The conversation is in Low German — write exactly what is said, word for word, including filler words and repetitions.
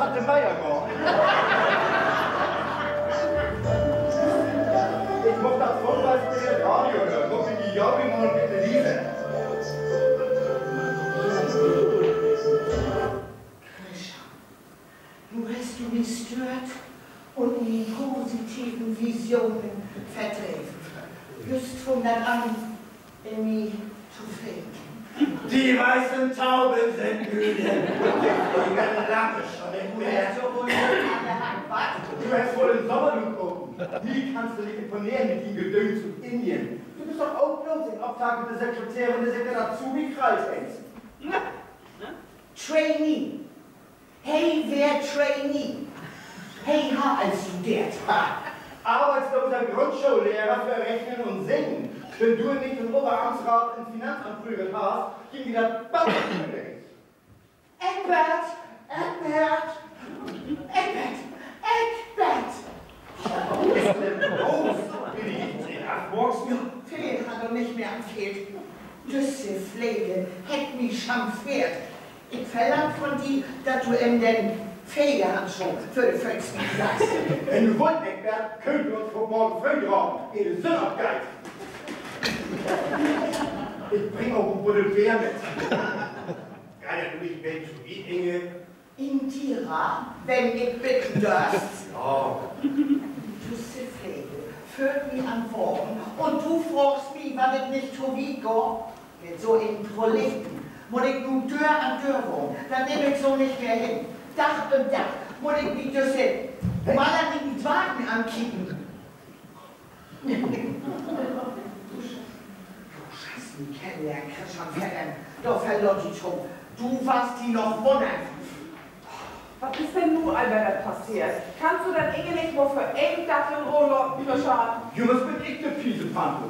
Tante Meier gahn. Ik much dat Footballspeel in't Radio hören. Mutt ik di jagen un bitte liesen. Grisha, nu hest du mi stöört un mien positiven Visionen verdreven. Jüst fung dat an, in mi to fegen. Die weißen Tauben sind müde. De Flegers lachen schon im Bett. Du hest jo woll wat an de Hand, wat? Du hest woll en Sommerlook open. Mi kannst du nich imponeren mit dien Gedöns ut Indien. Du büst doch ok bloots en optakelte Sekretärin, de sik dat Azubi-Krall hett. Trainee. He weer Trainee. He harr al studeert. Ha! Arbeitsloser Grundschoollehrer för Rechnen un Singen. Wenn du nich den Oberamtsraat in't Finanzamt prügelt harrst, güng di dat bald günstig. Eckbert! Eckbert! Eckbert! Eckbert! Wat is denn los? Bün ik nich afmorks? Ja, veel harr dor nich mehr an fehlt. Düsse Fleger hett mi schanfeert. Ik verlang von di, dat du em den Fegehandschoh vör de Fööt smieten deist. Wenn du wullt, Eckbert, köönt wi uns vun morgen fröh drapen, ehr de Sünn opgeiht. Ik bring ok en Buddel Beer mit. Geiht dat nich en beten to wiet, Inge? Indira, wenn ik bidden dörv. Ja. Düsse Flegel föhrt mi an'n Wagen un du fraagst mi, wat ik nich to wiet gah? Mit so en Prolichten mutt ik nu Döör an Döör wahnen. Dat nehm ik so nich mehr hen. Dag üm Dag mutt ik mi düsse malerigen Dwarken ankieken. Du schasst mi kennenlehren, Christian, verdammt, dor verlor di to. Du warrst di noch wunnern. Wat is denn nu al wedder passeert? Kannst du dat Inge nich mal för een Dag in Roh laten, Christian? Jümmers bün ik de Piesepanther.